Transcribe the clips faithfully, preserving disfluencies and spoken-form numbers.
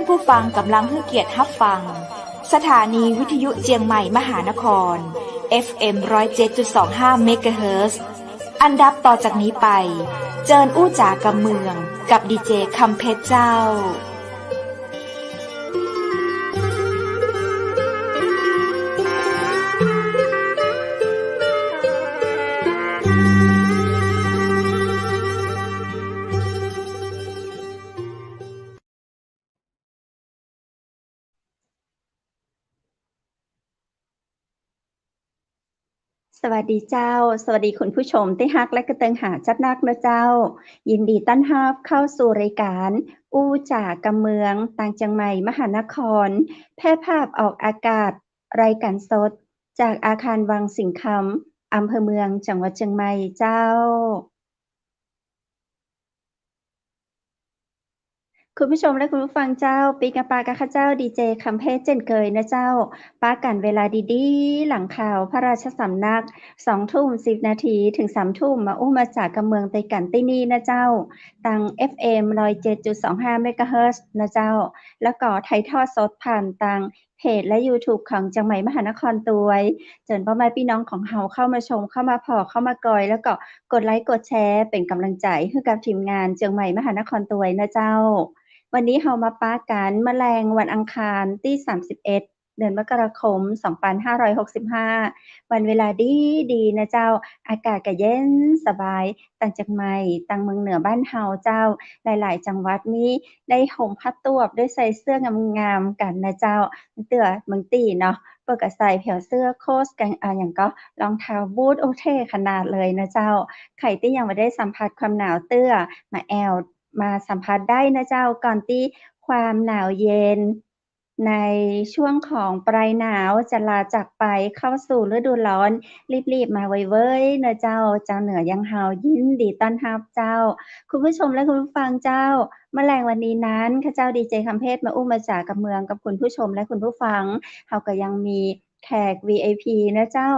ผู้ฟังก่ำลังหื้อเกียรติฮับฟัง สถานีวิทยุเจียงใหม่มหานคร เอฟเอ็ม ร้อยเจ็ดจุดสองห้า เมกะเฮิรตซ์ อันดับต่อจากนี้ไป เจิญอู้จ๋ากำเมือง กับดีเจคำเพชรเจ้า สวัสดีเจ้า สวัสดีคุณผู้ชมตี้ฮักและกระเติงหาจัดนักเนาะเจ้า ยินดีต้อนฮับเข้าสู่รายก๋านอู้จ๋ากำเมือง ตางเจียงใหม่มหานคร แพร่ภาพออกอากาศรายก๋านสดจากอาคารวังสิงห์คำ อำเภอเมือง จังหวัดเจียงใหม่เจ้า คุณผู้ชมและคุณผู้ฟังเจ้า ปิ๊กมาปะกับข้าเจ้าดีเจคำเพชรเจ้นเกยเนาะเจ้า ปะกั๋นเวลาดีๆ หลังข่าวพระราชสำนัก สองทุ่มสิบนาที เถิงสามทุ่ม มาอู้มาจ๋ากำเมืองตวยกั๋นตี้นี่เนาะเจ้า ตาง เอฟเอ็ม ร้อยเจ็ดจุดสองห้า เมกะเฮิรตซ์ เนาะเจ้า แล้วก็ถ่ายทอดสดผ่านตาง เพจและยูทูบของเจียงใหม่มหานครตวย เจิญป้อแม่ปี้น้องของเฮาเข้ามาชม เข้ามาผ่อ เข้ามากอย แล้วก็กดไลก์กดแชร์เป๋นก๋ำลังใจ๋หื้อกับทีมงานเจียงใหม่มหานครตวยเนาะเจ้า วันนี้เฮามาปะกั๋นเมื่อแลงวันอังคารตี้ สามสิบเอ็ด เดือนมกราคม สองปันห้าร้อยหกสิบห้า วันเวลาดีๆ เนาะเจ้า อากาศก็เย็นสบาย ตางเจียงใหม่ ตางเมืองเหนือบ้านเฮาเจ้า หลายๆ จังหวัดนี้ได้ห่มผ้าตวบ ได้ใส่เสื้องามๆ กั๋นเนาะเจ้า เตื้อเมืองตี้เนาะ เปิ้นก็ใส่เปียงเสื้อโค้ทกั๋น อ่า อะหยังก็ รองเท้าบูท โอ้ เท่ขนาดเลยเนาะเจ้า ใผตี้ยังบ่ได้สัมผัสความหนาวเตื้อ มาแอ่ว มาสัมผัสได้เนาะเจ้า ก่อนตี้ความหนาวเย็น ในช่วงของปลายหนาวจะลาจากไปเข้าสู่ฤดูร้อน รีบๆ มาไวๆ เนาะเจ้า จาวเหนืออย่างเฮายินดีต้อนฮับเจ้า คุณผู้ชมและคุณผู้ฟังเจ้า เมื่อแลงวันนี้นั้น ข้าเจ้าดีเจคำเพชรมาอู้มาจ๋ากำเมืองกับคุณผู้ชมและคุณผู้ฟัง เฮาก็ยังมีแขก วีไอพี เนาะเจ้า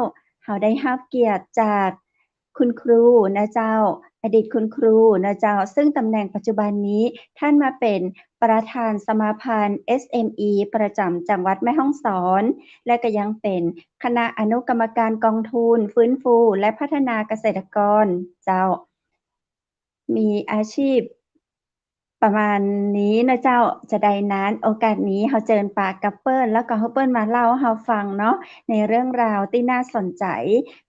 เฮาได้ฮับเกียรติจาก คุณครูเนาะเจ้า อดีตคุณครูเนาะเจ้า ซึ่งตำแหน่งปัจจุบันนี้ท่านมาเป๋นประธานสมาพันธ์ เอสเอ็มอี ประจ๋ำจังหวัดแม่ฮ่องสอน และก็ยังเป๋นคณะอนุกรรมการกองทุนฟื้นฟูและพัฒนาเกษตรกรเจ้า มีอาชีพ ประมาณนี้เนาะเจ้า จะใดนั้น โอกาสนี้เฮาเจิญปะกับเปิ้น แล้วก็หื้อเปิ้นมาเล่าหื้อเฮาฟังเนาะ ในเรื่องราวตี้น่าสนใจ๋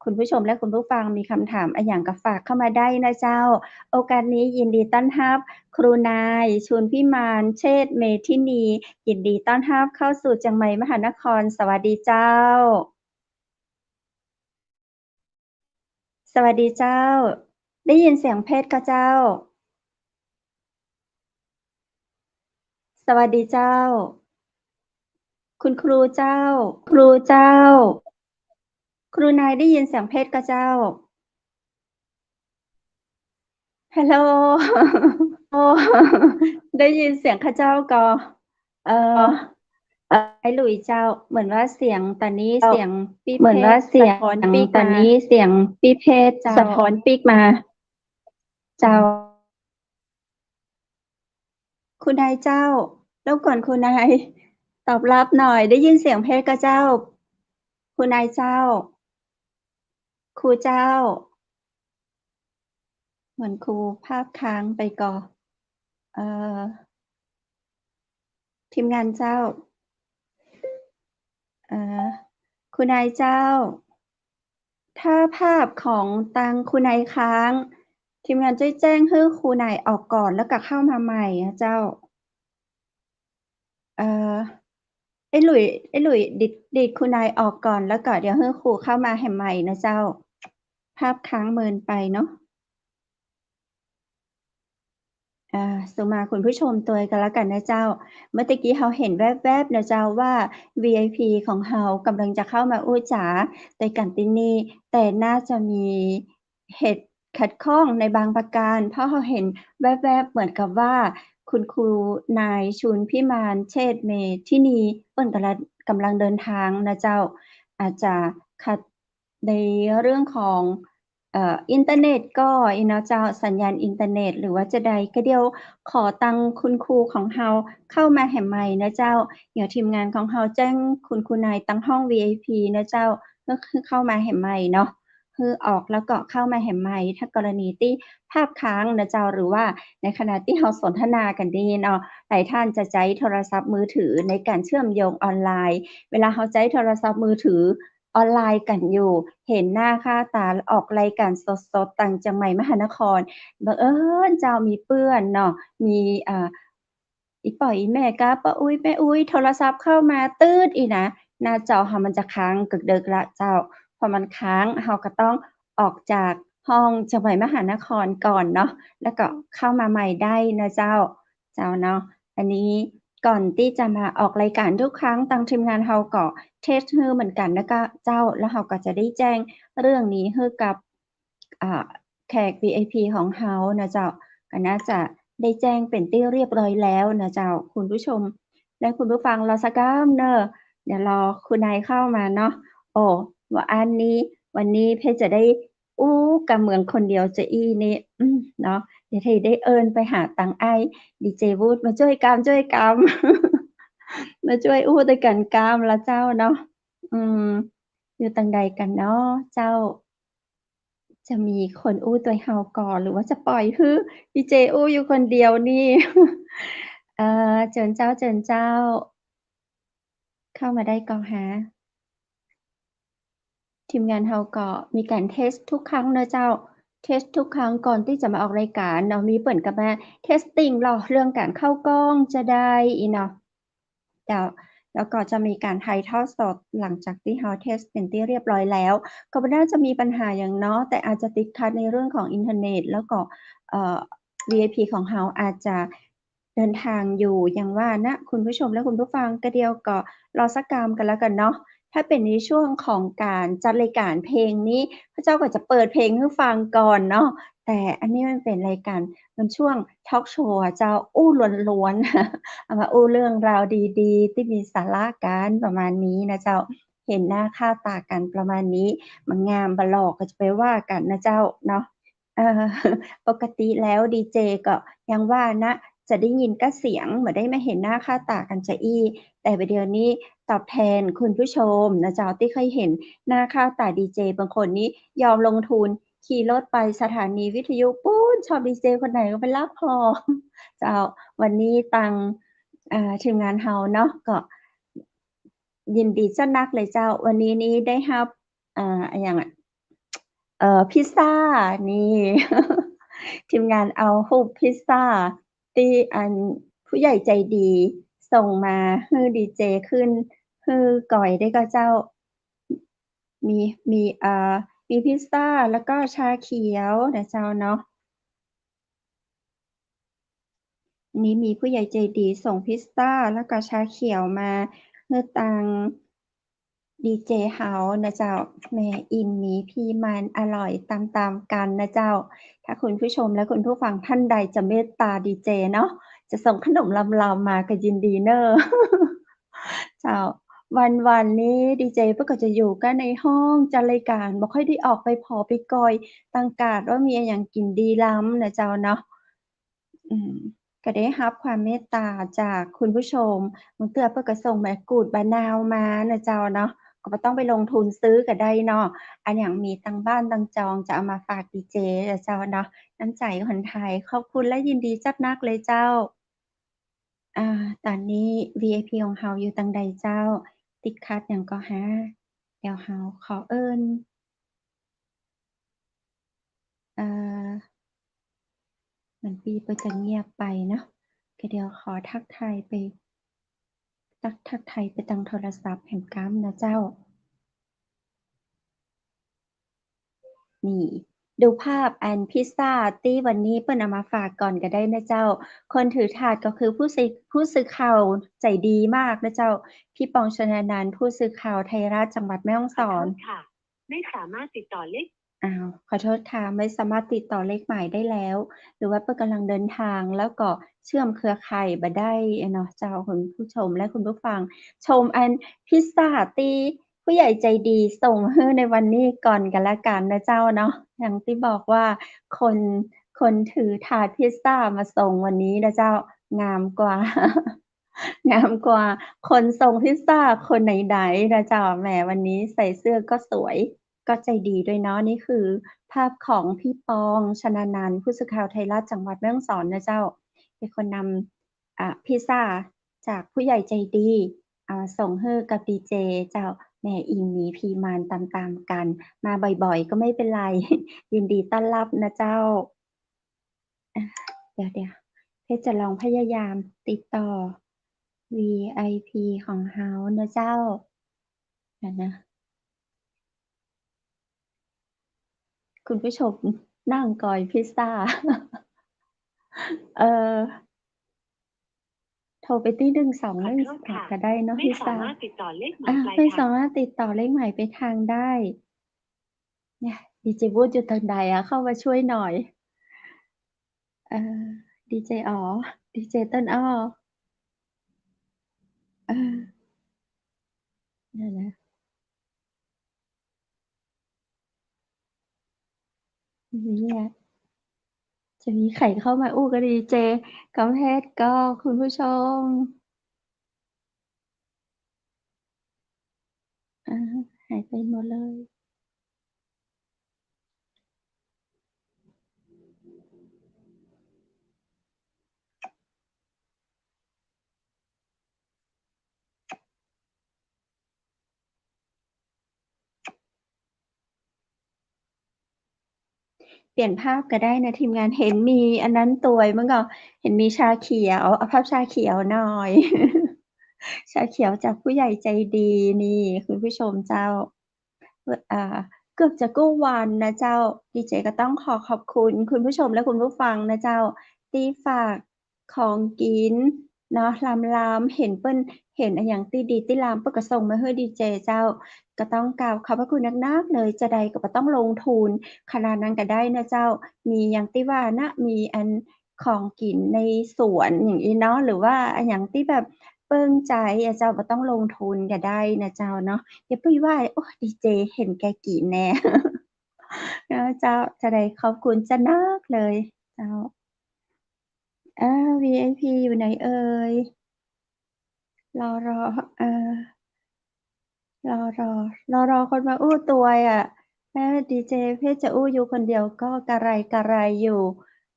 คุณผู้ชมและคุณผู้ฟังมีกำถามอะหยังก็ฝากเข้ามาได้เนาะเจ้า โอกาสนี้ยินดีต้อนฮับ ครูนาย ชูนพิมาน เชษฐเมธินี ยินดีต้อนฮับเข้าสู่เจียงใหม่มหานคร สวัสดีเจ้า สวัสดีเจ้า ได้ยินเสียงเพชรก่อเจ้า สวัสดีเจ้า คุณครูเจ้า ครูเจ้า ครูนายได้ยินเสียงเพชรก่อเจ้า ฮัลโหล โอ้ ได้ยินเสียงข้าเจ้าก่อ เอ่อ เอ่อ ไอ้หลุยเจ้า เหมือนว่าเสียงต๋อนนี้ เสียงปี้เพชร เหมือนว่าเสียง สะท้อนปิ๊กมา ต๋อนนี้เสียงปี้เพชร เจ้า สะท้อนปิ๊กมา เจ้า ครูนายเจ้า รบกวนครูนายตอบฮับหน่อย ได้ยินเสียงเพชรก่อเจ้า ครูนายเจ้า ครูเจ้า เหมือนครูภาพค้างไปก่อ เอ่อ ทีมงานเจ้า เอ่อ ครูนายเจ้า ถ้าภาพของตางครูนายค้าง ทีมงานจ้วยแจ้งหื้อครูนายออกก่อน แล้วก็เข้ามาใหม่นะเจ้า เอ่อ ไอ้หลุย ไอ้หลุย ดีด ดีดครูนายออกก่อน แล้วก็เดี๋ยวหื้อครูเข้ามาแหมใหม่นะเจ้า ภาพค้างเมินไปเนาะ อ่า สุมาคุณผู้ชมตวยกั๋นแล้วกั๋นนะเจ้า เมื่อตะกี้เฮาหันแวบๆ นะเจ้า ว่า วีไอพี ของเฮาก่ำลังจะเข้ามาอู้จ๋าตวยกั๋นตี้นี่ แต่น่าจะมีเหตุขัดข้องในบางประการ เพราะเฮาหันแวบๆ เหมือนกับว่า คุณครูนาย ชูนพิมาน เชษฐเมธินี เปิ้นก่ำลัง ก่ำลังเดินทางนะเจ้า อาจจะขัด ในเรื่องของ เอ่อ อินเทอร์เน็ตก่ออี้เนาะเจ้า สัญญาณอินเทอร์เน็ตหรือว่าจาใด ก็เดี๋ยวขอตังคุณครูของเฮาเข้ามาแหมใหม่นะเจ้า เดี๋ยวทีมงานของเฮาแจ้งคุณครูนายตังห้องวีไอพีนะเจ้า ก็คือเข้ามาแหมใหม่เนาะ คือออกแล้วก็เข้ามาแหมใหม่ ถ้ากรณีตี้ภาพค้างนะเจ้า หรือว่าในขณะตี้เฮาสนทนากั๋นนี้เนาะ หลายท่านจะใจ๊โทรศัพท์มือถือในการเชื่อมโยงออนไลน์ เวลาเฮาใจ๊โทรศัพท์มือถือ ออนไลน์กั๋นอยู่ หันหน้าค่าต๋าออกรายก๋านสดๆ ตังเจียงใหม่มหานคร บังเอิญเจ้ามีเปื้อนเนาะ มี เอ่อ อี่ป้ออี่แม่กาป้ออุ๊ยแม่อุ๊ย โทรศัพท์เข้ามาตึ๊ดอี้นะ หน้าจอเฮามันจะค้างกึ๊กเดิกละเจ้า พอมันค้างเฮาก็ต้องออกจากห้องเจียงใหม่มหานครก่อนเนาะ แล้วก็เข้ามาใหม่ได้นะเจ้า เจ้าเนาะ อันนี้ก่อนตี้จะมาออกรายก๋านทุกครั้ง ตังทีมงานเฮาก็เทสหื้อเหมือนกั๋นนะเจ้า แล้วเฮาก็จะได้แจ้งเรื่องนี้หื้อกับ อ่า แขกวีไอพีของเฮานะเจ้า ก็น่าจะได้แจ้งเป๋นตี้เรียบร้อยแล้วนะเจ้า คุณผู้ชมและคุณผู้ฟัง รอสักกำเน่อ เดี๋ยวรอคุณนายเข้ามาเนาะ โอ้ ว่าอันนี้ วันนี้เป้จะได้อู้กำเมืองคนเดียวจะอี้นี่ อืม เนาะ เดี๋ยวเธอได้เอิ้นไปหาตังอ้ายดีเจวุฒิมาจ้วยกำ จ้วยกำ มาจ้วยอู้ตวยกั๋นกำละเจ้าเนาะ อืม อยู่ตังใดกั๋นเนาะเจ้า จะมีคนอู้ตวยเฮาก่อ หรือว่าจะปล่อยหื้อดีเจอู้อยู่คนเดียวนี่ เอ่อ เจิญเจ้า เจิญเจ้า เข้ามาได้ก่อฮะ ทีมงานเฮาก็มีก๋านเทสทุกครั้งเนาะเจ้า เทสทุกครั้งก่อนตี้จะมาออกรายก๋านเนาะ มีเปิ้นก็มาเทสติงเล่าเรื่องก๋านเข้ากล้องจาใดอี้เนาะ เจ้า แล้วก็จะมีก๋านถ่ายทอดสดหลังจากตี้เฮาเทสเป๋นตี้เรียบร้อยแล้ว ก็บ่น่าจะมีปัญหาหยังเนาะ แต่อาจจะติดขัดในเรื่องของอินเทอร์เน็ต แล้วก็ เอ่อ วีไอพีของเฮาอาจจะเดินทางอยู่ อย่างว่านะ คุณผู้ชมและคุณผู้ฟัง ก็เดี๋ยวก็รอสักกำกั๋นแล้วกั๋นเนาะ ถ้าเป๋นในช่วงของก๋านจัดรายก๋านเพลงนี้ พระเจ้าก็จะเปิดเพลงหื้อฟังก่อนเนาะ แต่อันนี้มันเป๋นรายก๋าน มันช่วงทอล์กโชว์อะเจ้า อู้ล้วนๆ เอามาอู้เรื่องราวดีๆ ตี้มีสาระกั๋นประมาณนี้นะเจ้า หันหน้าค่าต๋ากั๋นประมาณนี้ บ่งามบ่หล่อก็จะไปว่ากั๋นนะเจ้าเนาะ เอ่อ ปกติแล้วดีเจก็อย่างว่านะ จะได้ยินก้าเสียง บ่ได้มาหันหน้าค่าต๋ากั๋นจาอี้ แต่บ่าเดี่ยวนี้ตอบแทนคุณผู้ชมนะเจ้า ตี้ใค่หันหน้าค่าต๋าดีเจ บางคนนี่ยอมลงทุนขี่รถไปสถานีวิทยุปู๊น ชอบดีเจคนไหนก็ไปรับผ่อ เจ้า วันนี้ตัง อ่า ทีมงานเฮาเนาะ ก็ยินดีจัดนักเลยเจ้า วันนี้นี่ได้ฮับ อ่า อะหยังอะ เอ่อ พิซซ่า นี่ ทีมงานเอาฮูปพิซซ่าตี้อันผู้ใหญ่ใจดีส่งมาหื้อดีเจขึ้น หื้อก่อยได้ก่อเจ้า มี มี เอ่อ มีพิซซ่าแล้วก็ชาเขียวนะเจ้าเนาะ นี่มีผู้ใหญ่ใจดีส่งพิซซ่าแล้วก็ชาเขียวมาหื้อตังดีเจเฮานะเจ้า แหม อิ่มหมีพีมัน อร่อยต๋ามๆ กั๋นนะเจ้า ถ้าคุณผู้ชมและคุณผู้ฟังท่านใดจะเมตตาดีเจเนาะ จะส่งขนมลำๆ มาก็ยินดีเน่อ เจ้า วันๆ นี้ดีเจเปิ้นก็จะอยู่ก้าในห้องจัดรายก๋าน บ่ค่อยได้ออกไปผอไปก่อย ตังก๋าดว่ามีอะหยังกิ๋นดีลำนะเจ้าเนาะ อืม ก็ได้ฮับความเมตตาจากคุณผู้ชม บางเตื้อเปิ้นก็ส่งหมากรูดบะนาวมานะเจ้าเนาะ ก็บ่ต้องไปลงทุนซื้อก็ได้เนาะ อะหยังมีตังบ้านตังจองจะเอามาฝากดีเจนะเจ้าเนาะ น้ำใจ๋คนไทย ขอบคุณและยินดีจัดนักเลยเจ้า อ่า ต๋อนนี้วีไอพีของเฮาอยู่ตังใดเจ้า ติดขัดหยังก่อฮะ เดี๋ยวเฮาขอเอิ้น เอ่อ เหมือนปี้เปิ้นจะเงียบไปเนาะ ก็เดี๋ยวขอทักทายไป ทัก ทักทายไปตังโทรศัพท์แหมกำนะเจ้า นี่ ดูภาพอันพิซซ่าตี้วันนี้เปิ้นเอามาฝากก่อนก็ได้นะเจ้า คนถือถาดก็คือผู้สื่อ ผู้สื่อข่าวใจ๋ดีมากนะเจ้า พี่ปอง ชนานันท์ ผู้สื่อข่าวไทยรัฐจังหวัดแม่ฮ่องสอน ขอโทษค่ะ ไม่สามารถติดต่อเลข อ้าว ขอโทษค่ะ ไม่สามารถติดต่อเลขหมายได้แล้ว หรือว่าเปิ้นก่ำลังเดินทาง แล้วก็เชื่อมเครือข่ายบ่ได้อะเนาะเจ้า คุณผู้ชมและคุณผู้ฟัง ชมอันพิซซ่าตี้ ผู้ใหญ่ใจดีส่งหื้อในวันนี้ก่อนก็แล้วกั๋นนะเจ้าเนาะ อย่างตี้บอกว่าคน คนถือถาดพิซซ่ามาส่งวันนี้นะเจ้า งามกว่า งามกว่าคนส่งพิซซ่าคนไหนๆ นะเจ้า แหม วันนี้ใส่เสื้อก็สวย ก็ใจดีด้วยเนาะ นี่คือภาพของพี่ปอง ชนานันท์ ผู้สื่อข่าวไทยรัฐจังหวัดแม่ฮ่องสอนนะเจ้า เป๋นคนนำ อ่า พิซซ่าจากผู้ใหญ่ใจดี อ่า ส่งหื้อกับดีเจเจ้า แหม อิงหนีผีมานต๋ามๆ กั๋น มาบ่อยๆ ก็ไม่เป็นไร ยินดีต้อนรับนะเจ้า อ่ะ เดี๋ยวๆ เพชรจะลองพยายามติดต่อ วีไอพี ของเฮานะเจ้า เดี๋ยวนะ คุณผู้ชมนั่งกอยพิซซ่า เอ่อ โทรไปตี้ หนึ่งสองหนึ่งสาม ขอโทษค่ะ ก็ได้เนาะ ไม่ พิซซ่า สามารถติดต่อเลขหมาย อ่ะ ปลายทาง ไม่สามารถติดต่อเลขหมายปลายทางได้ เนี่ย ดีเจบูธอยู่ตรงไหนอะ เข้ามาช่วยหน่อย เอ่อ ดีเจอ๋อ ดีเจต้นอ้อ เออ เดี๋ยวนะ เนี่ย จะมีใครเข้ามาอู้กับดีเจกำเพชรก็ คุณผู้ชม อ่า หายไปหมดเลย เปลี่ยนภาพก็ได้นะทีมงาน เห็นมีอันนั้นตวย มันก็เห็นมีชาเขียว เอาภาพชาเขียวหน่อย ชาเขียวจากผู้ใหญ่ใจดี นี่ คุณผู้ชมเจ้า อ่า เกือบจะกู้วันนะเจ้า ดีเจก็ต้องขอขอบคุณคุณผู้ชมและคุณผู้ฟังนะเจ้า ตี้ฝากของกิ๋นเนาะ ลำๆ เห็นเปิ้น เห็นอะหยังตี้ดีตี้ลำเปิ้นก็ส่งมาหื้อดีเจเจ้า ก็ต้องกราบขอบพระคุณนักๆ เลย จาใดก็บ่ต้องลงทุนขนาดนั้นก็ได้นะเจ้า มีอย่างตี้ว่านะ มีอัน ของกิ๋นในสวนอย่างอี้เนาะ หรือว่าอะหยังตี้แบบเปิ้งใจ๋อะเจ้า บ่ต้องลงทุนก็ได้นะเจ้าเนาะ อย่าไปว่า โอ้ ดีเจเห็นแก่กิ๋นแน่ นะเจ้า จาใดขอบคุณจะนักเลยเจ้า เออ วีไอพี อยู่ไหนเอ่ย รอ รอ เอ่อ รอ รอ รอ รอคนมาอู้ตวยอะ แม่ดีเจเพชรจะอู้อยู่คนเดียวก็กระไรกระไรอยู่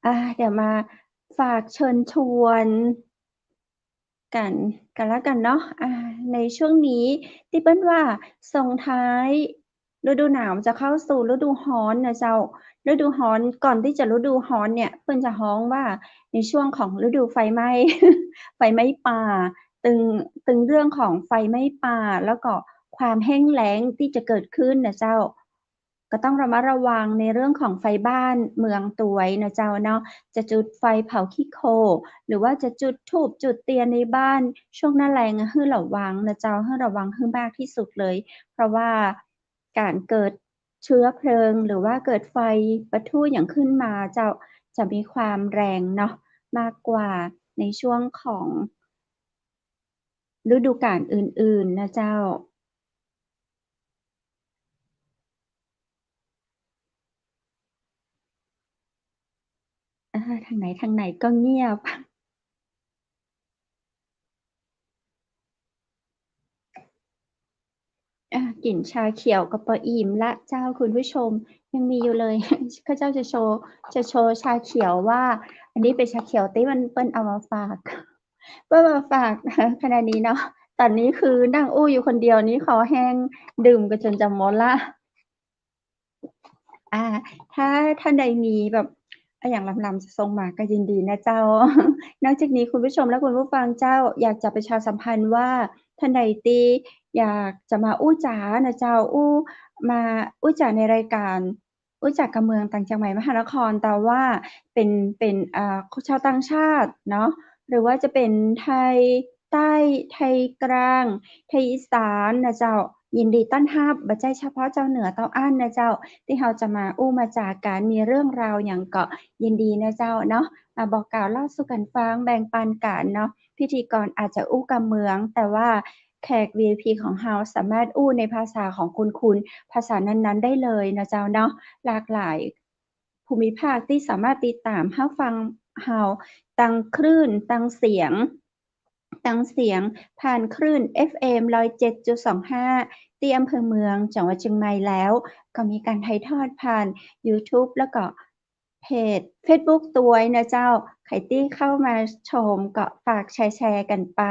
อ่า เดี๋ยวมาฝากเชิญชวนกั๋น กั๋นแล้วกั๋นเนาะ อ่า ในช่วงนี้ตี้เปิ้นว่าส่งท้าย ฤดูหนาวจะเข้าสู่ฤดูฮ้อนนะเจ้า ฤดูฮ้อน ก่อนตี้จะฤดูฮ้อนเนี่ย เปิ้นจะฮ้องว่าในช่วงของฤดูไฟไหม้ ไฟไหม้ป่า ตึง ตึงเรื่องของไฟไหม้ป่า แล้วก็ความแห้งแล้งตี้จะเกิดขึ้นนะเจ้า ก็ต้องระมัดระวังในเรื่องของไฟบ้านเมืองตวยนะเจ้าเนาะ จะจุดไฟเผาขี้โคลน หรือว่าจะจุดธูปจุดเตียนในบ้าน ช่วงหน้าแล้งอะ หื้อระวังนะเจ้า หื้อระวังหื้อมากที่สุดเลย เพราะว่า ก๋านเกิดเชื้อเพลิง หรือว่าเกิดไฟปะทุอย่างขึ้นมาเจ้า จะมีความแรงเนาะ มากกว่าในช่วงของฤดูก๋าลอื่นๆ นะเจ้า อ่า ทางไหน ทางไหนก็เงียบ อ่ะ กิ๋นชาเขียวก็ปออิ่มละเจ้าคุณผู้ชม ยังมีอยู่เลย ข้าเจ้าจะโชว์ จะโชว์ชาเขียวว่า อันนี้เป๋นชาเขียวตี้มันเปิ้นเอามาฝาก เปิ้นมาฝาก ขนาดนี้เนาะ ต๋อนนี้คือนั่งอู้อยู่คนเดียวนี่คอแห้ง ดื่มก็จนจะหมดละ อ่า ถ้าท่านใดมีแบบอะหยังลำๆ จะส่งมาก็ยินดีนะเจ้า นอกจากนี้คุณผู้ชมและคุณผู้ฟังเจ้า อยากจะประชาสัมพันธ์ว่า ท่านใดตี้อยากจะมาอู้จ๋านะเจ้า อู้ มาอู้จ๋าในรายก๋าน อู้จ๋ากับเมืองต่างเจียงใหม่มหานคร แต่ว่าเป๋น เป๋น อ่า ชาวต่างชาติเนาะ หรือว่าจะเป๋นไทยใต้ ไทยกลาง ไทยอีสานนะเจ้า ยินดีต้อนฮับ บ่ใจ้เฉพาะเจ้าเหนือเต้าอั้นนะเจ้า ตี้เฮาจะมาอู้มาจ๋ากั๋น มีเรื่องราวหยังก็ยินดีนะเจ้าเนาะ มาบอกกล่าวเล่าสู่กั๋นฟัง แบ่งปันกั๋นเนาะ พิธีกรอาจจะอู้กับเมือง แต่ว่า แขก วี ไอ พี ของเฮาสามารถอู้ในภาษาของคุณๆ ภาษานั้นๆ ได้เลยนะเจ้าเนาะ หลากหลายภูมิภาคตี้สามารถติดต๋ามฮับฟังเฮา ตางคลื่น ตางเสียง ตางเสียง ผ่านคลื่น เอฟ เอ็ม ร้อยเจ็ดจุดสองห้า ตี้อำเภอเมือง จังหวัดเจียงใหม่แล้ว ก็มีก๋านถ่ายทอดผ่านยูทูบ แล้วก็ เพจเฟซบุ๊กตวยนะเจ้า ใผตี้เข้ามาชมก็ฝากแชร์ๆ กั๋นไป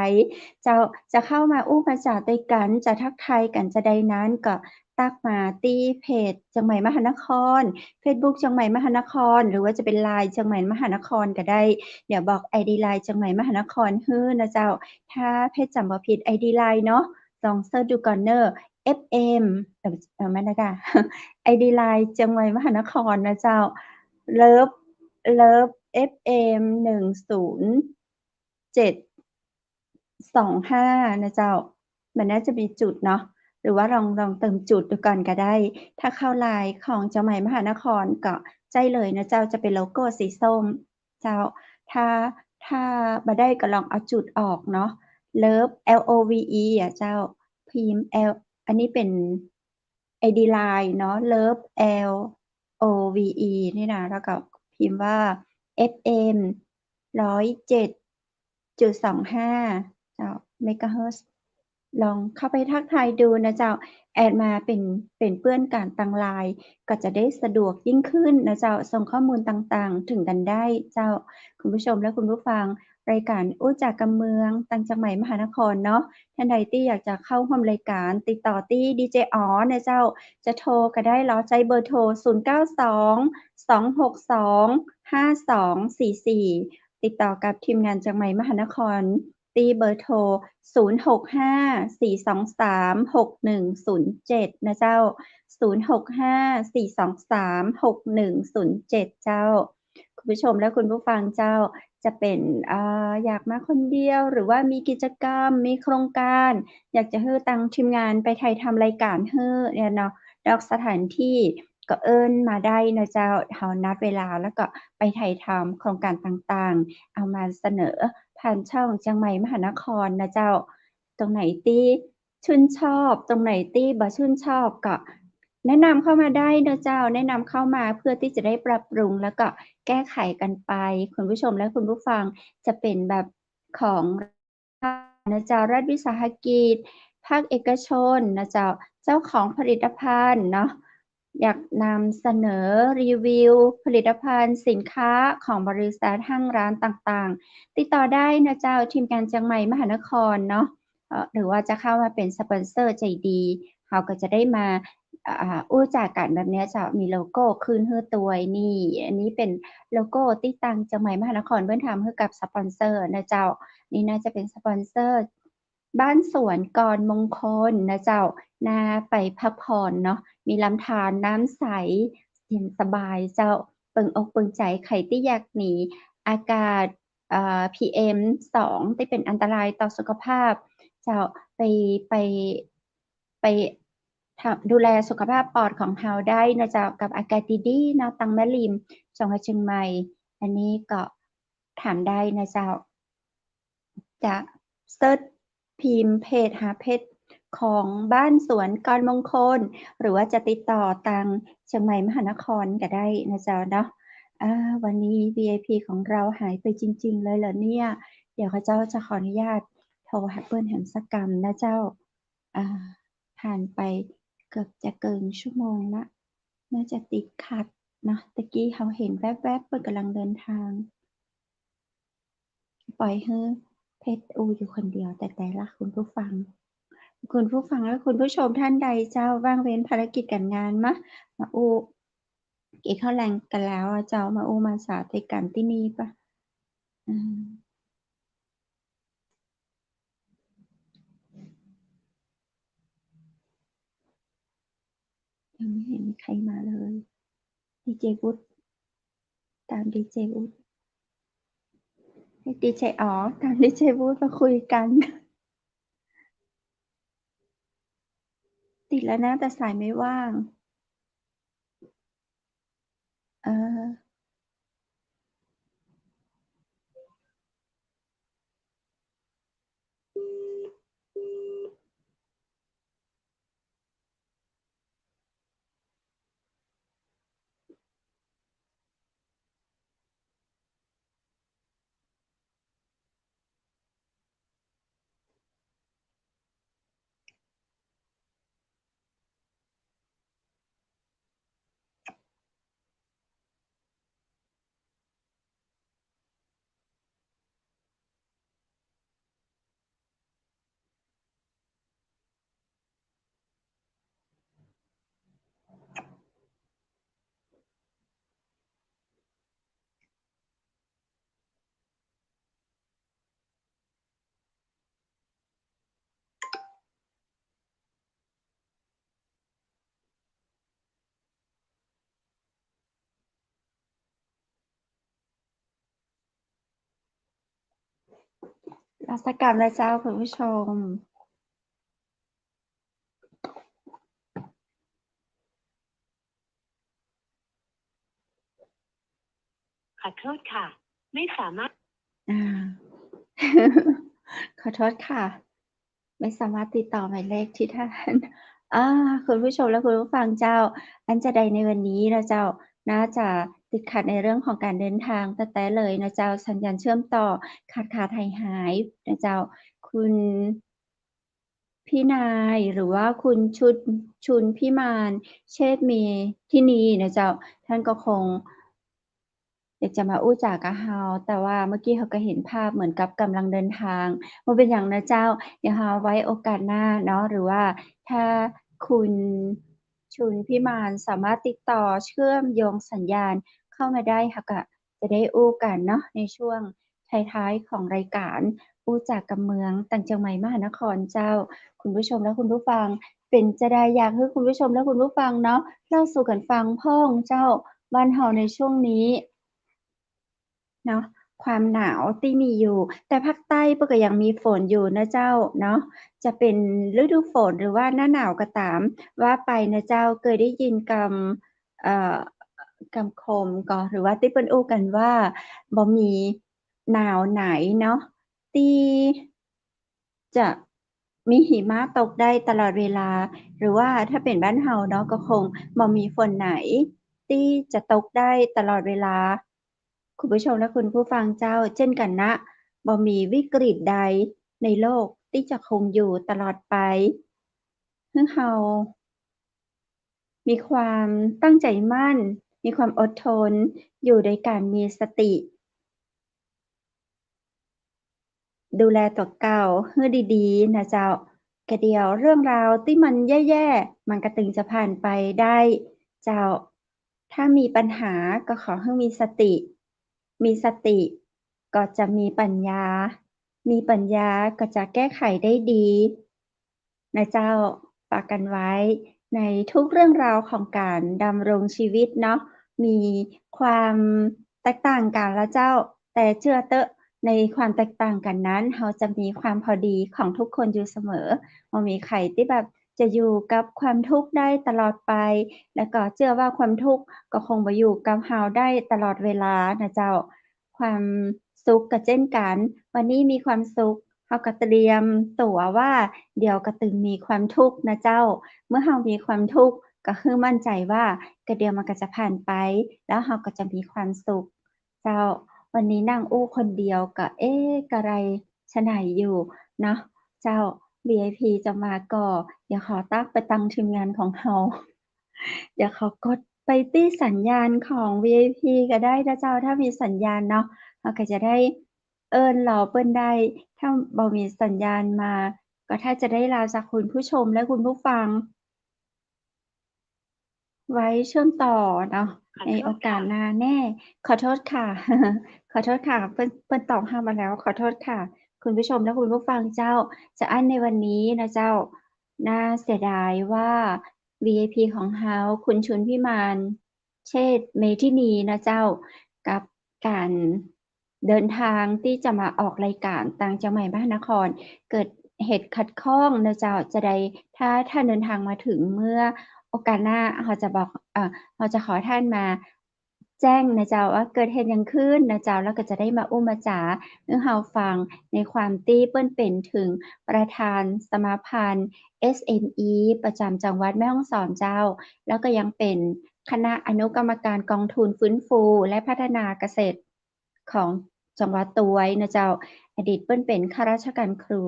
เจ้า จะเข้ามาอู้มาจ๋าตวยกั๋น จะทักทายกั๋นจะใดนั้นก็ตั๊กมาตี้เพจเจียงใหม่มหานคร เฟซบุ๊กเจียงใหม่มหานคร หรือว่าจะเป๋นไลน์เจียงใหม่มหานครก็ได้ เดี๋ยวบอกไอดีไลน์เจียงใหม่มหานครหื้อนะเจ้า ถ้าเพชรจ๋ำบ่ผิดไอดีไลน์เนาะ ลองเสิร์ชดูก่อนเน่อ เอฟ เอ็ม เอ่อ เอ่อ ไม่นะก้า ไอดีไลน์เจียงใหม่มหานครนะเจ้า เลิฟ เลิฟ เอฟ เอ็ม หนึ่งศูนย์เจ็ดสองห้า นะเจ้า มันน่าจะมีจุดเนาะ หรือว่าลอง ลองเติมจุดดูก่อนก็ได้ ถ้าเข้าไลน์ของเจียงใหม่มหานครก็ใจ้เลยนะเจ้า จะเป๋นโลโก้สีส้ม เจ้า ถ้า ถ้าบ่ได้ก็ลองเอาจุดออกเนาะ เลิฟ แอล โอ วี อี อ่ะเจ้า พิมพ์ แอล อันนี้เป๋นไอดีไลน์เนาะ เลิฟ แอล โอ วี อี นี่นะ แล้วก็พิมพ์ว่า เอฟ เอ็ม ร้อยเจ็ดจุดสองห้า เจ้า เมกะเฮิรตซ์ ลองเข้าไปทักทายดูนะเจ้า แอดมาเป๋น เป๋นเปื้อนกั๋นตางไลน์ ก็จะได้สะดวกยิ่งขึ้นนะเจ้า ส่งข้อมูลต่างๆ เถิงกั๋นได้เจ้า คุณผู้ชมและคุณผู้ฟัง รายก๋านอู้จ๋ากำเมือง ตางเจียงใหม่มหานครเนาะ ท่านใดตี้อยากจะเข้าฮ่วมรายก๋าน ติดต่อตี้ดีเจอ๋อนะเจ้า จะโทรก็ได้ ลองใจ๊เบอร์โทร ศูนย์เก้าสอง สองหกสอง ห้าสองสี่สี่ ติดต่อกับทีมงานเจียงใหม่มหานคร ตี้เบอร์โทร ศูนย์หกห้า สี่สองสาม หกหนึ่งศูนย์เจ็ด นะเจ้า ศูนย์หกห้า สี่สองสาม หกหนึ่งศูนย์เจ็ด เจ้า คุณผู้ชมและคุณผู้ฟังเจ้า จะเป๋น เอ่อ อยากมาคนเดียว หรือว่ามีกิจกรรม มีโครงก๋าน อยากจะหื้อตางทีมงานไปถ่ายทำรายก๋านหื้อเนี่ยเนาะ นอกสถานตี้ ก็เอิ้นมาได้นะเจ้า เฮานัดเวลาแล้วก็ไปถ่ายทำโครงก๋านต่างๆ เอามาเสนอผ่านช่องเจียงใหม่มหานครนะเจ้า ตรงไหนตี้ชื่นชอบ ตรงไหนตี้บ่ชื่นชอบก็แนะนำเข้ามาได้นะเจ้า แนะนำเข้ามาเพื่อตี้จะได้ปรับปรุงแล้วก็แก้ไขกั๋นไป คุณผู้ชมและคุณผู้ฟัง จะเป๋นแบบของ นะเจ้า รัฐวิสาหกิจ ภาคเอกชนนะเจ้า เจ้าของผลิตภัณฑ์เนาะ อยากนำเสนอรีวิวผลิตภัณฑ์สินค้าของบริษัทห้างร้านต่างๆ ติดต่อได้นะเจ้า ทีมงานเจียงใหม่มหานครเนาะ เอ่อ หรือว่าจะเข้ามาเป๋นสปอนเซอร์ใจ๋ดี เฮาก็จะได้มา อ่า อู้จ๋ากั๋นแบบเนี้ยเจ้า มีโลโก้ขึ้นหื้อตวยนี่ อันนี้เป๋นโลโก้ตี้ตางเจียงใหม่มหานครเปิ้นทำหื้อกับสปอนเซอร์นะเจ้า นี่น่าจะเป๋นสปอนเซอร์ บ้านสวนกรมงคลนะเจ้า น่าไปพักผ่อนเนาะ มีลำธารน้ำใส เย็นสบายเจ้า เปิงอกเปิงใจ๋ ใผตี้อยากหนีอากาศ เอ่อ พีเอ็มสอง ตี้เป๋นอันตรายต่อสุขภาพ เจ้า ไป ไป ไปทำ ดูแลสุขภาพปอดของเฮาได้นะเจ้า กับอากาศดีๆ เนาะ ตางแม่ริม จังหวัดเจียงใหม่ อันนี้ก็ถามได้นะเจ้า จะเสิร์ชพิมพ์เพจ หาเพจของบ้านสวนกรมงคล หรือว่าจะติดต่อตางเจียงใหม่มหานครก็ได้นะเจ้าเนาะ อ่า วันนี้ วี ไอ พี ของเราหายไปจริงๆ เลยเหรอเนี่ย เดี๋ยวข้าเจ้าจะขออนุญาตโทรหาเปิ้นแหมสักกำนะเจ้า อ่า ผ่านไปเกือบจะเกินชั่วโมงละ น่าจะติดขัดเนาะ ตะกี้เฮาเห็นแวบๆ เปิ้นก่ำลังเดินทาง ปล่อยหื้อเพชรอู้อยู่คนเดียวแต๊ๆ ละคุณผู้ฟัง คุณผู้ฟังและคุณผู้ชมท่านใดเจ้า ว่างเว้นภารกิจก๋านงานมะ มาอู้ กิ๋นข้าวแลงกั๋นแล้วอะเจ้า มาอู้มาจ๋าตวยกั๋นตี้นี่ปะ อืม ยังไม่เห็นมีใครมาเลย ดีเจวุฒิ ตามดีเจวุฒิ ให้ดีเจ อ๋อ ตามดีเจวุฒิมาคุยกั๋น ติดแล้วนะ แต่สายไม่ว่าง เออ มัสการพระเจ้าคุณผู้ชม ขอโทษค่ะ ไม่สามารถ อ่า ขอโทษค่ะ ไม่สามารถติดต่อหมายเลขที่ท่าน อ่า คุณผู้ชมและคุณผู้ฟังเจ้า อันจะใดในวันนี้นะเจ้า น่าจะติดขัดในเรื่องของการเดินทางแต๊ๆ เลยนะเจ้า สัญญาณเชื่อมต่อขาดๆ หายๆ นะเจ้า คุณพี่นาย หรือว่าคุณชุน ชุนพิมาน เชษฐเมธินีนะเจ้า ท่านก็คง อยากจะมาอู้จ๋ากับเฮา แต่ว่าเมื่อกี้เฮาก็เห็นภาพเหมือนกับกำลังเดินทาง บ่เป็นหยังนะเจ้า เดี๋ยวเฮาไว้โอกาสหน้าเนาะ หรือว่าถ้าคุณชุนพิมานสามารถติดต่อเชื่อมโยงสัญญาณเข้ามาได้ เฮาก็จะได้อู้กันเนาะ ในช่วงท้ายๆ ของรายการอู้จ๋ากับเมือง ตางเจียงใหม่มหานครเจ้า คุณผู้ชมและคุณผู้ฟัง เป๋นจาใด อยากหื้อคุณผู้ชมและคุณผู้ฟังเนาะ เล่าสู่กั๋นฟังพ่องเจ้า บ้านเฮาในช่วงนี้เนาะ ความหนาวตี้มีอยู่ แต่ภาคใต้เปิ้นก็ยังมีฝนอยู่นะเจ้าเนาะ จะเป๋นฤดูฝนหรือว่าหน้าหนาวก็ต๋าม ว่าไปนะเจ้า เกยได้ยินกำ เอ่อ กำคมก่อ หรือว่าตี้เปิ้นอู้กั๋นว่า บ่มีหนาวไหนเนาะ ตี้ จะมีหิมะตกได้ตลอดเวลา หรือว่าถ้าเป๋นบ้านเฮาเนาะ ก็คงบ่มีฝนไหนตี้จะตกได้ตลอดเวลา คุณผู้ชมและคุณผู้ฟังเจ้า เจ้นกั๋นนะ บ่มีวิกฤตใดในโลกตี้จะคงอยู่ตลอดไป หื้อเฮามีความตั้งใจ๋มั่น มีความอดทน อยู่โดยก๋านมีสติ ดูแลตั๋วเก่าหื้อดีๆ นะเจ้า กะเดี๋ยวเรื่องราวตี้มันแย่ๆ มันก็ตึงจะผ่านไปได้เจ้า ถ้ามีปัญหาก็ขอหื้อมีสติ มีสติก็จะมีปั๋ญญา มีปั๋ญญาก็จะแก้ไขได้ดี นะเจ้า ฝากกั๋นไว้ในทุกเรื่องราวของก๋านดำรงชีวิตเนาะ มีความแตกต่างกั๋นละเจ้า แต่เจื้อเต๊อะ ในความแตกต่างกั๋นนั้น เฮาจะมีความพอดีของทุกคนอยู่เสมอ บ่มีใผตี้แบบจะอยู่กับความทุกข์ได้ตลอดไป แล้วก็เจื้อว่าความทุกข์ก็คงบ่อยู่กับเฮาได้ตลอดเวลานะเจ้า ความสุขก็เจ้นกั๋น วันนี้มีความสุข เฮาก็เตรียมตั๋วว่าเดี๋ยวก็ตึงมีความทุกข์นะเจ้า เมื่อเฮามีความทุกข์ก็หื้อมั่นใจ๋ว่า กะเดี๋ยวมันก็จะผ่านไป แล้วเฮาก็จะมีความสุขเจ้า วันนี้นั่งอู้คนเดียวก็ เอ๊ะ กะไรฉะไหนอยู่เนาะ เจ้า วีไอพี จะมาก่อ เดี๋ยวขอตั๊กไปตังทีมงานของเฮา เดี๋ยวขอกดไปตี้สัญญาณของวีไอพี ก็ได้นะเจ้า ถ้ามีสัญญาณเนาะ เฮาก็จะได้เอิ้นรอเปิ้นได้ ถ้าบ่มีสัญญาณมา ก็ถ้าจะได้ลาจากคุณผู้ชมและคุณผู้ฟัง ไว้เชื่อมต่อเนาะ ขอโทษค่ะ ในโอกาสหน้าแน่ ขอโทษค่ะ ขอโทษค่ะ เปิ้น เปิ้นตอบเฮามาแล้ว ขอโทษค่ะ คุณผู้ชมและคุณผู้ฟังเจ้า จะอั้นในวันนี้นะเจ้า น่าเสียดายว่า วีไอพี ของเฮา คุณชุนพิมาน เชษฐเมธินีนะเจ้า กับก๋านเดินทางตี้จะมาออกรายก๋านตางเจียงใหม่มหานคร เกิดเหตุขัดข้องนะเจ้า จะใด ถ้า ถ้าเดินทางมาถึงเมื่อโอกาสหน้า เฮาจะบอก เอ่อ เฮาจะขอท่านมาแจ้งนะเจ้า ว่าเกิดเหตุหยังขึ้นนะเจ้า แล้วก็จะได้มาอู้มาจ๋าหื้อเฮาฟัง ในความตี้เปิ้นเป๋นเถิงประธานสมาพันธ์ เอสเอ็มอี ประจ๋ำจังหวัดแม่ฮ่องสอนเจ้า แล้วก็ยังเป๋นคณะอนุกรรมการกองทุนฟื้นฟูและพัฒนาเกษตรของจังหวัดตวยนะเจ้า อดีตเปิ้นเป๋นข้าราชการครู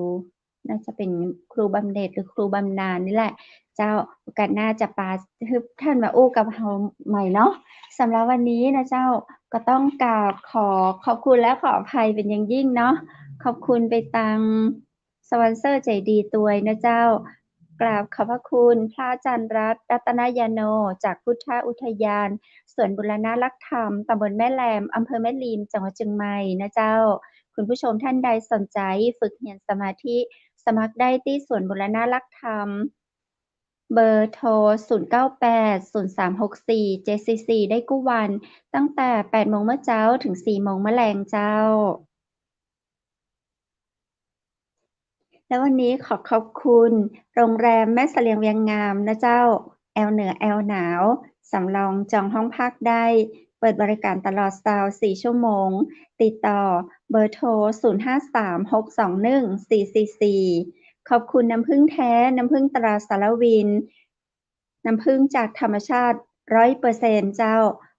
น่าจะเป๋นครูบำเหน็จหรือครูบำนาญนี่แหละ เจ้า โอกาสหน้าจะปาหื้อท่านมาอู้กับเฮาใหม่เนาะ สำหรับวันนี้นะเจ้า ก็ต้องกราบขอขอบคุณและขออภัยเป๋นอย่างยิ่งเนาะ ขอบคุณไปตาง สปอนเซอร์ใจ๋ดีตวยนะเจ้า กราบขอบพระคุณพระอาจารย์รัตน์ รัตนยาโน จากพุทธอุทยานสวนบูรณะรักธรรม ตำบลแม่แลม อำเภอแม่ริม จังหวัดเจียงใหม่นะเจ้า คุณผู้ชมท่านใดสนใจ๋ฝึกเฮียนสมาธิ สมัครได้ตี้สวนบูรณะรักธรรม เบอร์โทร ศูนย์เก้าแปด ศูนย์สามหกสี่ เจ็ดสี่สี่ ได้กู้วัน ตั้งแต่แปดโมงเมื่อเจ๊า เถิงสี่โมงเมื่อแลงเจ้า และวันนี้ขอขอบคุณโรงแรมแม่เสลียงเวียงงามนะเจ้า แอวเหนือแอวหนาว สำรองจองห้องพักได้ เปิดบริการตลอดซาวสี่ชั่วโมง ติดต่อเบอร์โทร ศูนย์ห้าสาม หกสองหนึ่ง สี่สี่สี่ ขอบคุณน้ำผึ้งแท้ น้ำผึ้งตราสารวิน น้ำผึ้งจากธรรมชาติร้อยเปอร์เซ็นต์เจ้า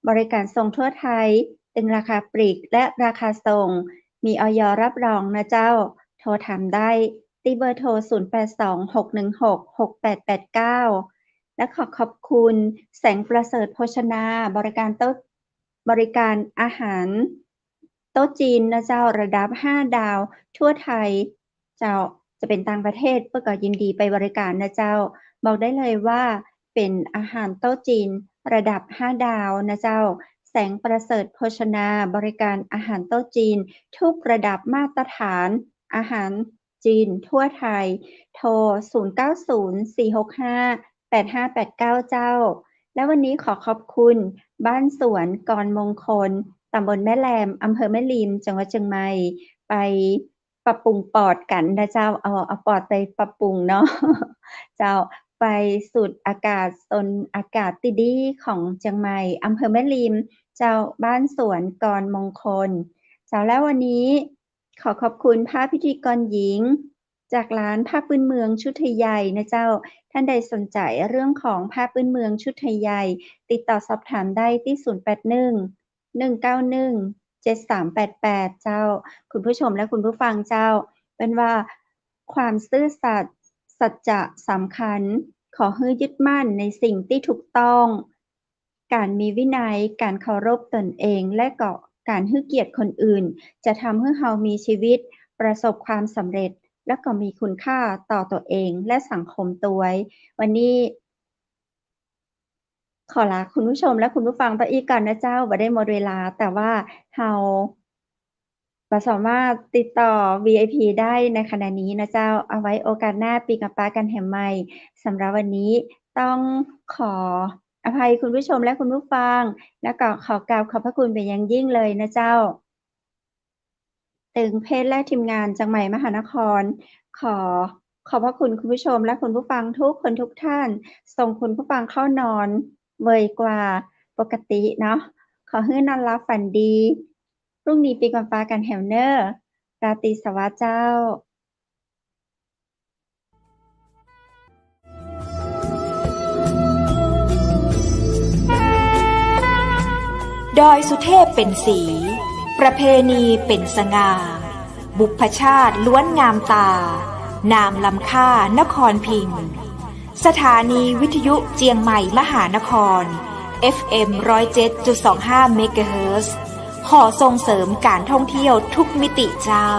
บริการส่งทั่วไทย ตึงราคาปลีกและราคาส่ง มี อย รับรองนะเจ้า โทรถามได้ตี้เบอร์โทร ศูนย์แปดสอง หกหนึ่งหก หกแปดแปดเก้า และขอขอบคุณแสงประเสริฐโภชนา บริการโต๊ะ บริการอาหารโต๊ะจีนนะเจ้า ระดับห้าดาวทั่วไทย เจ้า จะเป๋นต่างประเทศเปิ้นก็ยินดีไปบริการนะเจ้า บอกได้เลยว่าเป๋นอาหารโต๊ะจีนระดับห้าดาวนะเจ้า แสงประเสริฐโภชนา บริการอาหารโต๊ะจีนทุกระดับมาตรฐาน อาหารจีนทั่วไทย โทร ศูนย์เก้าศูนย์ สี่หกห้า แปดห้าแปดเก้า เจ้า และวันนี้ขอขอบคุณบ้านสวนกรมงคล ตำบลแม่แลม อำเภอแม่ริม จังหวัดเจียงใหม่ ไปปรับปรุงปอดกั๋นนะเจ้า เอา เอาปอดไปปรับปรุงเนาะ เจ้า ไปสูดอากาศ ซนอากาศตี้ดีของเจียงใหม่ อำเภอแม่ริม เจ้า บ้านสวนกรมงคล เจ้า แล้ววันนี้ขอขอบคุณป้าพิธีกรหญิง จากร้านผ้าพื้นเมืองชุดไทยใหญ่นะเจ้า ท่านใดสนใจเรื่องของผ้าพื้นเมืองชุดไทยใหญ่ ติดต่อสอบถามได้ตี้ ศูนย์แปดหนึ่ง หนึ่งเก้าหนึ่ง เจ็ดสามแปดแปด เจ้า คุณผู้ชมและคุณผู้ฟังเจ้า เปิ้นว่าความซื่อสัตย์ สัจจะสำคัญ ขอหื้อยึดมั่นในสิ่งตี้ถูกต้อง ก๋านมีวินัย ก๋านเคารพตนเอง และก็ก๋านหื้อเกียรติคนอื่น จะทำหื้อเฮามีชีวิตประสบความสำเร็จ และก็มีคุณค่าต่อตั๋วเองและสังคมตวย วันนี้ ขอลาคุณผู้ชมและคุณผู้ฟังไปอี้ก่อนนะเจ้า บ่ได้หมดเวลา แต่ว่าเฮาบ่สามารถติดต่อ วีไอพี ได้ในขณะนี้นะเจ้า เอาไว้โอกาสหน้าปี้กั๋นปะกั๋นแหมใหม่ สำหรับวันนี้ต้องขออภัยคุณผู้ชมและคุณผู้ฟัง แล้วก็ขอกราบขอบพระคุณเป๋นอย่างยิ่งเลยนะเจ้า ตึงเพจและทีมงานเจียงใหม่มหานคร ขอขอบพระคุณคุณผู้ชมและคุณผู้ฟังทุกคนทุกท่าน ส่งคุณผู้ฟังเข้านอนไวกว่าปกติเนาะ ขอหื้อนอนหลับฝันดี พรุ่งนี้ปี้กั๋นปะกั๋นแหมเน่อ ราตรีสวัสดิ์เจ้า ดอยสุเทพเป๋นสี ประเพณีเป๋นสง่า บุพชาติล้วนงามตา นามล้ำค่านครพิงค์ สถานีวิทยุเจียงใหม่มหานคร เอฟเอ็ม ร้อยเจ็ดจุดสองห้า เมกะเฮิรตซ์ ขอส่งเสริมก๋านท่องเที่ยวทุกมิติเจ้า